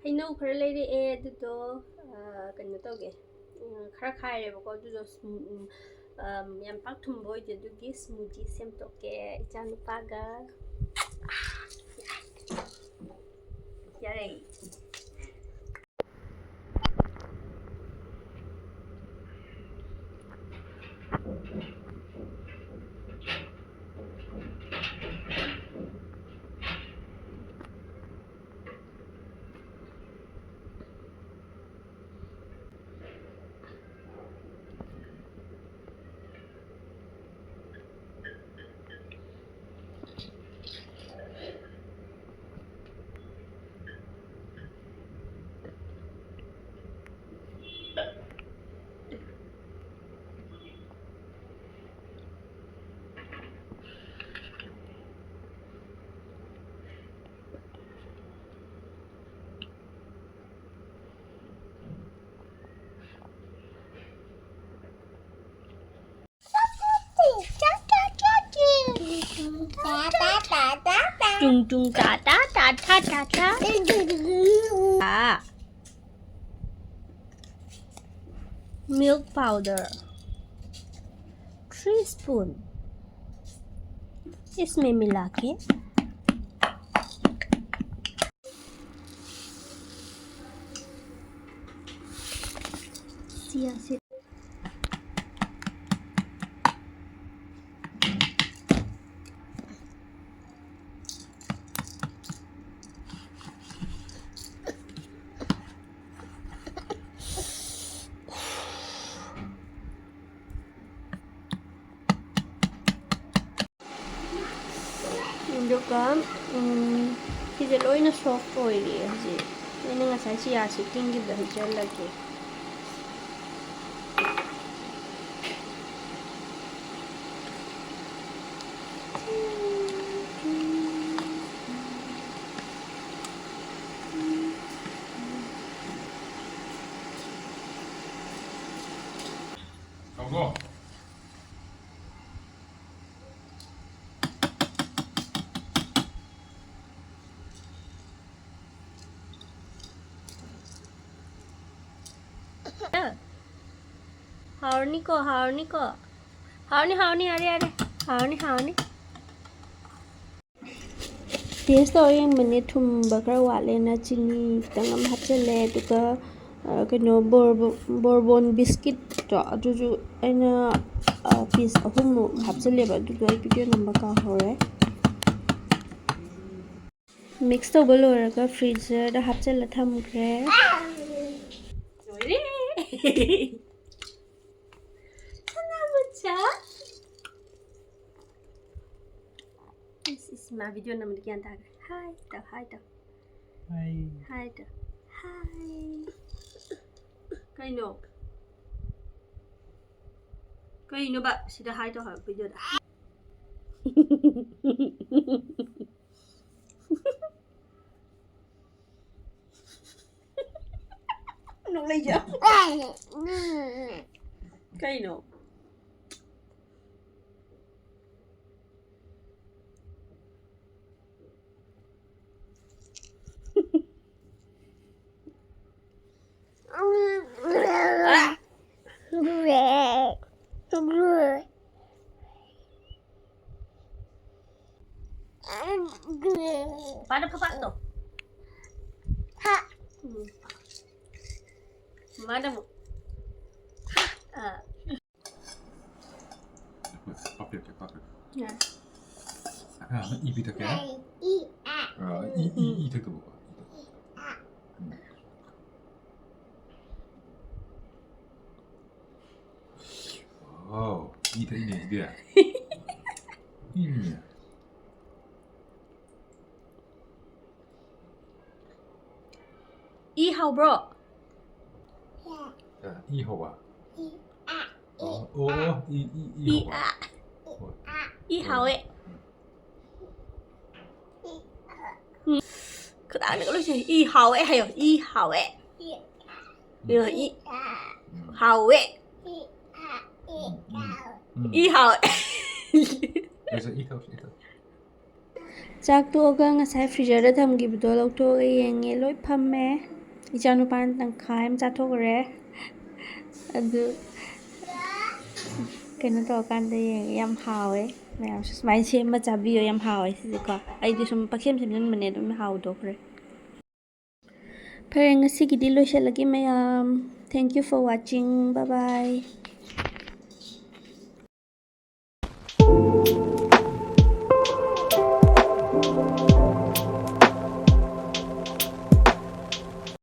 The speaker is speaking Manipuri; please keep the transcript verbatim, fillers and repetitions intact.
ꯍꯩꯅꯧ ꯈꯔ ꯂꯩꯔꯛꯑꯦ, ꯑꯗꯨꯗꯣ, ꯑ, ꯀꯩꯅꯣ ꯇꯧꯒꯦ, ꯎꯝ, ꯈꯔ ꯈꯥꯏꯔꯦꯕꯀꯣ, ꯑꯗꯨꯗꯣ ꯁ꯭ꯃꯨ-, ꯎꯝ, ꯑꯝ, ꯌꯥꯝ ꯄꯥꯛ ꯊꯨꯝꯕ ꯑꯣꯏꯗꯦ, ꯑꯗꯨꯒꯤ smoothie ꯁꯦꯝꯗꯣꯛꯀꯦ ꯏꯆꯥꯅꯨꯄꯥꯒ꯫ ꯌꯥꯔꯦ꯫ ꯇꯨꯡ ꯇꯨꯡ ꯇꯥ ꯇꯥ ꯇꯥ ꯊꯥ ꯊꯥ ꯊꯥ꯫ ꯑꯥ꯫ Milk powder three spoon. इसमें मिला के chia seed. ꯑꯗꯨꯒ, ꯎꯝ, ꯁꯤꯁꯦ ꯂꯣꯏꯅ soft ꯑꯣꯏꯔꯦ ꯍꯧꯖꯤꯛ꯫ ꯑꯩꯅ ꯉꯁꯥꯏ chia seed ꯇꯤꯡꯈꯤꯕꯗꯣ ꯍꯩꯖꯤꯜꯂꯒꯦ꯫ ꯇꯧꯔꯣ꯫ ꯍꯥꯎꯔꯅꯤꯀꯣ, ꯍꯥꯎꯔꯅꯤꯀꯣ꯫ ꯍꯥꯎꯔꯅꯤ, ꯍꯥꯎꯔꯅꯤ, ꯌꯥꯔꯦ, ꯌꯥꯔꯦ꯫ ꯍꯥꯎꯔꯅꯤ, ꯍꯥꯎꯔꯅꯤ꯫ Taste ꯇꯧꯔ ꯌꯦꯡꯕꯅꯦ, ꯊꯨꯝꯕ ꯈꯔ ꯋꯥꯠꯂꯦꯅ ꯆꯤꯅꯤ ꯈꯤꯇꯪ ꯑꯃ ꯍꯥꯞꯆꯤꯜꯂꯦ꯫ ꯑꯗꯨꯒ, ꯑ, ꯀꯩꯅꯣ, ꯕꯣꯔꯕꯣ-, ꯕꯣꯔꯕꯣꯟ ꯕꯤꯁꯀꯤꯠꯇꯣ, ꯑꯗꯨꯁꯨ ꯑꯩꯅ, ꯑ, piece ꯑꯍꯨꯝꯃꯨꯛ ꯍꯥꯞꯆꯤꯜꯂꯦꯕ, ꯑꯗꯨꯗꯣ ꯑꯩ video ꯅꯝꯕ ꯀꯥꯎꯍꯧꯔꯦ꯫ Mix ꯇꯧꯕ ꯂꯣꯏꯔꯒ freezer ꯗ ꯍꯥꯞꯆꯤꯜꯂ ꯊꯝꯈ꯭ꯔꯦ꯫ ꯂꯣꯏꯔꯦ꯫ ꯁꯅꯥꯃꯆꯥ꯫ ꯏꯁ, ꯏꯁ, ꯃꯥ video ꯅꯝꯕꯗ ꯒ꯭ꯌꯥꯟ ꯇꯥꯈ꯭ꯔꯦ꯫ Hi ꯇꯧ, hi ꯇꯧ꯫ Hi꯫ Hi ꯇꯧ꯫ Hi꯫ ꯀꯩꯅꯣ? ꯀꯩꯅꯣꯕ? ꯁꯤꯗ hi ꯇꯧ ꯍꯥꯏꯕ video ꯗ꯫ ꯅꯣꯛꯂꯛꯏꯁꯦ꯫ ꯀꯩꯅꯣ? ꯄꯥꯗ ꯐꯐꯥꯠ ꯇꯧ꯫ ꯎꯝ꯫ ꯃꯥꯅ ꯑꯃꯨꯛ꯫ ꯑꯥ꯫ ꯄꯥꯐꯦꯠ, ꯄꯥꯐꯦꯠ꯫ ꯌꯥꯔꯦ꯫ ꯑꯥ, ꯏ ꯄꯤꯊꯛꯀꯦ? ꯑꯥ, ꯏ, ꯏ, ꯏ ꯊꯛꯇꯧꯕꯀꯣ꯫ ꯎꯝ꯫ Wow, ꯏ ꯊꯛꯏꯅꯦ ꯁꯤꯗꯤ꯫ ꯏꯅꯦ꯫ ꯏ ꯍꯥꯎꯕ꯭ꯔꯣ? ꯑ, ꯏ ꯍꯥꯎꯕ? ꯑꯣ, ꯑꯣ, ꯏ, ꯏ, ꯏ ꯏ ꯍꯥꯎꯕ? ꯑ꯫ ꯍꯣꯏ꯫ ꯏ ꯍꯥꯎꯋꯦ꯫ ꯎꯝ꯫ ꯈꯗꯥꯡꯗꯒ ꯂꯣꯏ ꯆꯦ-, ꯏ ꯍꯥꯎꯋꯦ ꯍꯥꯏꯌꯣ꯫ ꯏ ꯍꯥꯎꯋꯦ꯫ ꯏ ꯎꯝ꯫ ꯍꯥꯎꯋꯦ꯫ ꯎꯝ꯫ ꯏ ꯍꯥꯎꯋꯦ꯫ ꯂꯣꯏꯁ, ꯏ ꯊꯛꯎꯁꯦ, ꯏ ꯊꯛꯎꯁꯦ꯫ ꯆꯥꯛ ꯇꯣꯛꯑꯒ ꯉꯁꯥꯏ freezer ꯗ ꯊꯝꯈꯤꯕꯗꯣ ꯂꯧꯊꯣꯛꯑꯒ ꯌꯦꯡꯉꯦ꯫ ꯂꯣꯏ ꯐꯝꯃꯦ꯫ ꯏꯆꯥꯅꯨꯄꯥꯅ ꯇꯪꯈꯥꯏ ꯑꯃ ꯆꯥꯊꯣꯛꯈ꯭ꯔꯦ꯫ ꯑꯗꯨ ꯀꯩꯅꯣ ꯇꯧꯔꯀꯥꯟꯗ ꯌꯦꯡꯉꯦ꯫ ꯌꯥꯝ ꯍꯥꯎꯋꯦ꯫ ꯃꯌꯥꯝꯁꯨ ꯁꯨꯃꯥꯏꯅ ꯁꯦꯝꯃ ꯆꯥꯕꯤꯌꯣ꯫ ꯌꯥꯝ ꯍꯥꯎꯋꯦ ꯁꯤꯁꯦꯀꯣ꯫ ꯑꯩꯗꯤ ꯁꯨꯝ ꯄꯪꯁꯦꯝ ꯁꯦꯝꯖꯤꯟꯕꯅꯦ, ꯑꯗꯨꯝ ꯍꯥꯎꯗꯣꯛꯈ꯭ꯔꯦ꯫ ꯐꯔꯦ, ꯉꯁꯤꯒꯤꯗꯤ ꯂꯣꯏꯁꯤꯜꯂꯒꯦ ꯃꯌꯥꯝ꯫ Thank you for watching. Bye bye.